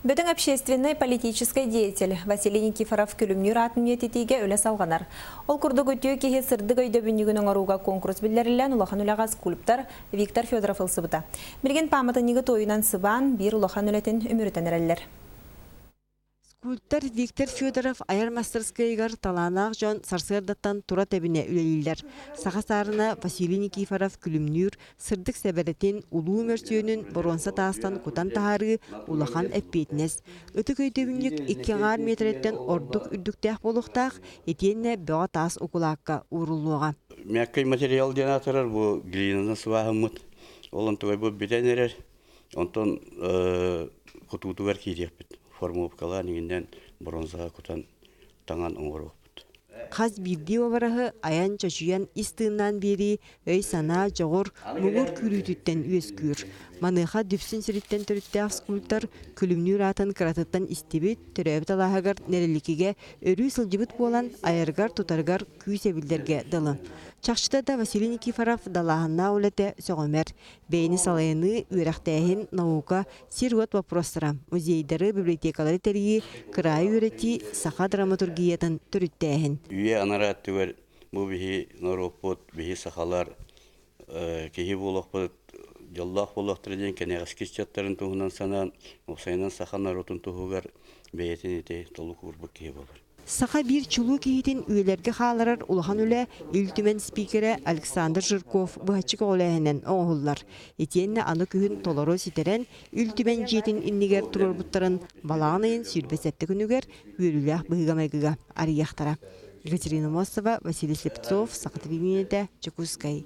Бөдөҥ общественнай политическай деятель Василий Никифоров Күлүмнүүр аатын үйэтитиигэ үлэ салҕанар. Ол курдук үтүө киһи сырдык өйдөбүнньүгүн оҥорууга куонкурус биллэриллэн улахан үлэҕэ скульптор Виктор Федоров ылсыбыта. Билигин пааматынньыгы туойунан сыбаан, биир улахан үлэтин үмүрүтэн эрэллэр. Скульптор Виктор Федоров айар мастарыскыайыгар талааннаах дьон сарсыардаттан тура тэбинэ үлэлииллэр. Саха саарына Василий Никифоров күлүмнүүр сырдык сэбэрэтин, улуу мөрсүөнүн боруонса таастан кутан таһаарыы улахан эппиэтинэс. Ытык өйдөбүнньүк икки аҥаар миэтэрэттэн ордук үрдүктээх буолуохтаах, итиэннэ бөҕө таас укулаакка ууруллуоҕа. Мягкий материал диэн аатырар бу глинаны сыбааһыммыт. Ол онтугай бу бүтэн эрэр. Онтон кутуутугар киириэхпит. Формовкалаан иҥинэн бронзаҕа кутан таҥан оҥоруохпут. Хас биирдии уобараһы айан чочуйан ис тыыннаан биэрии өй-санаа, дьоҕур, муҥур күүрүүтүттэн үөскүүр. Маныаха Дүпсүн сириттэн төрүттээх скульптор Күлүмнүүр аатын кыратыттан истибит, төрөөбүт алааһыгар Нэрэликигэ өрүү сылдьыбыт буолан, айарыгар-тутарыгар күүс эбиллэргэ дылы. Чахчыта да Василий Никифоров далааһыннаах үлэтэ сөҕүмэр. Бэйэни салайыныы, үөрэхтээһин, наука, сир-уот боппуруостара, музейдары, библиотекалары тэрийии, кыраайы үөрэтии, саха драматургиятын төрүттээһин. Үйэ анараа өттүгэр бу биһи норуоппут, биһи сахалар киһи буолуохпут, дьоллоох буолуохтара диэн кэнэҕэски ыччаттарын туһунан санаан, уопсайынан саха норуотун туһугар бэйэтин ити толук уурбут киһи буолар. Саха биир чулуу киһитин үйэлэргэ хаалларар улахан үлэ Ил Түмэн спикерэ Александр Жирков быһаччы көҕүлээһинэн оҥоһуллар. Итиэннэ аны күһүн толору ситэрэн Ил Түмэн дьиэтин иннигэр туруорбуттарын балаҕан ыйын 27 күнүгэр үөрүүлээх быһыыга-майгыга арыйыахтара. Екатерина Мостова, Василий Слепцов, Саха телевидениетэ, Дьокуускай.